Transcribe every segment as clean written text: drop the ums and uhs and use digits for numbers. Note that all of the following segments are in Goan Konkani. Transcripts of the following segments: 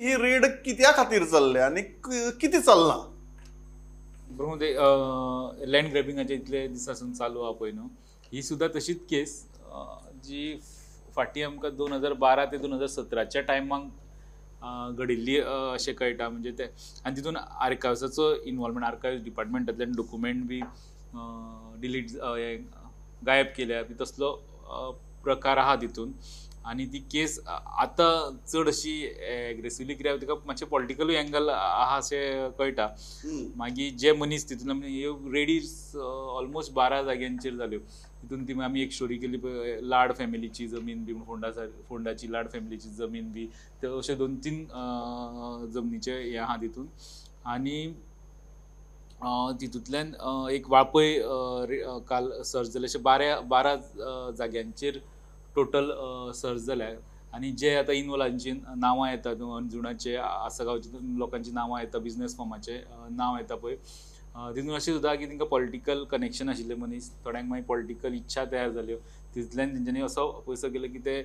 ही रेड कित्या खातीर चल्ल्या आनी कितें चल्लां? बरोबर, ते लँड ग्रॅबिंगाचे इतले दिसासून चालू आहा पळय न्हू, ही सुद्दां तशीच केस जी फाटीं आमकां 2012 ते 2017च्या टायमाक घडिल्ली अशें कळटा. म्हणजे ते आनी तितून आर्कायव्साचो इनवॉल्वमेंट, आर्कायव्स डिपार्टमेंटांतल्यान डॉक्युमेंट बी डिलीट गायब केल्या बी तसलो प्रकार आहा तितून. आनी ती केस आतां चड अशी एग्रेसिवली कित्याक तिका मातशें पॉलिटिकलूय एंगल आहा अशें कळटा. मागीर जे मनीस तितून ह्यो रेडीज ऑलमोस्ट 12 जाग्यांचेर जाल्यो. तितून ती आमी एक स्टोरी केली पळय, लाड फॅमिलीची जमीन बी, फोंडाची लाड फॅमिलीची जमीन बी, ते अशे 2-3 जमनीचे हें आहा तितून. आनी तितूंतल्यान एक वाळपय काल सर्च जाले, अशे 12 जाग्यांचेर टोटल सर्च जाल्या. आनी जे आतां इनवॉल्वांची नांवां येतात, अंजुणाचे, आसगांवचे लोकांची नांवां येता, बिजनेस फॉर्माचे नांव येता पळय, तितून अशें सुद्दां की तांकां पॉलिटिकल कनेक्शन आशिल्ले मनीस, थोड्यांक मागीर पॉलिटिकल इच्छा तयार जाल्यो, तितूंतल्यान तेंच्यांनी असो पयसो केलो की ते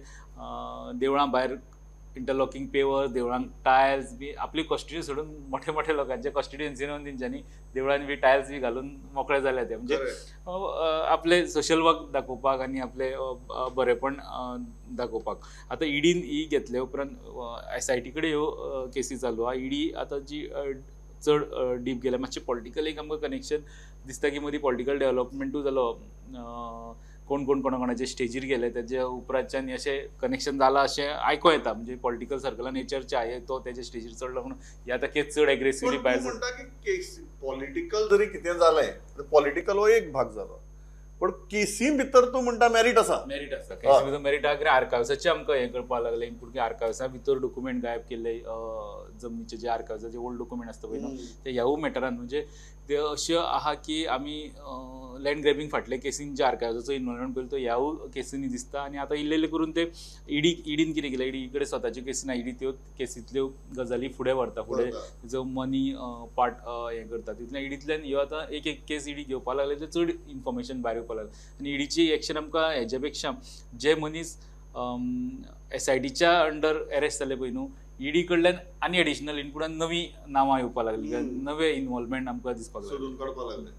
देवळां भायर इंटरलॉकिंग पेवर, देवळांक टायल्स बी आपली कॉस्टिट्युएन्सी सोडून मोठे मोठे लोकांचे कॉस्टिट्युएन्सीन वचून तेंच्यांनी देवळांनी बी टायल्स बी घालून मोकळे जाले ते. म्हणजे आपले सोशल वर्क दाखोवपाक आनी आपले बरेपण दाखोवपाक. आतां ईडीन ही घेतले उपरांत एसआयटी कडेन ह्यो केसी चालू आहा. ईडी आतां जी चड डीप गेल्या, मातशें पॉलिटिकल एक आमकां कनेक्शन दिसता की मदीं पॉलिटिकल डेवलपमेंटूय जालो, कोण कोण कोणा कोणाचे स्टेजीर गेले तेजे उपरांतच्यान अशें कनेक्शन जालां अशें आयको येता. म्हणजे पॉलिटिकल सर्कलान हे चर्चा आहे, तो तेजे स्टेजीर चडलो म्हणून ही आतां केस चड एग्रेसिवली भायर. म्हणटा की केस पॉलिटिकल जरी कितें जालें, पॉलिटिकल हो एक भाग जालो, पण केसी भितर तूं म्हणटा मेरीट आसा. मेरीट आसा, केसी भितर मेरीट आहा. कित्याक आर्कायव्साचें आमकां हें करपाक लागलें इनपूट की आर्कायव्सा भितर डॉक्युमेंट गायब केल्ले, जमनीचे जे आर्कायव्साचे ओल्ड डॉक्युमेंट आसता पळय न्हू, ते ह्यावूय मॅटरान. म्हणजे ते अशें आहा की आमी लँड ग्रॅबिंग फाटले केसीन जे आर्कायव्साचो इनवॉल्वमेंट पळयलो तो ह्यावूय केसींनी दिसता. आनी आतां इल्लें इल्लें करून ते ईडीन कितें केलें, ईडी कडेन स्वताच्यो केसी ना, ईडी त्यो केसींतल्यो गजाली फुडें व्हरता, फुडें तेजो मनी पार्ट हें करता. तितूंतल्यान ईडींतल्यान ह्यो आतां एक एक केस ईडी घेवपाक लागले, ते चड इन्फॉर्मेशन भायर येवपाक लागलें. आनी ईडीची एक्शन आमकां हेज्या पेक्षा जे मनीस एसआयटीच्या अंडर अरेस्ट जाले पळय न्हू, ईडी कडल्यान आनी एडिशनल इनपूट आनी नवी नांवां येवपाक लागली, नवे इनवॉल्वमेंट आमकां दिसपाक लागलें. सोदून काडपाक लागले.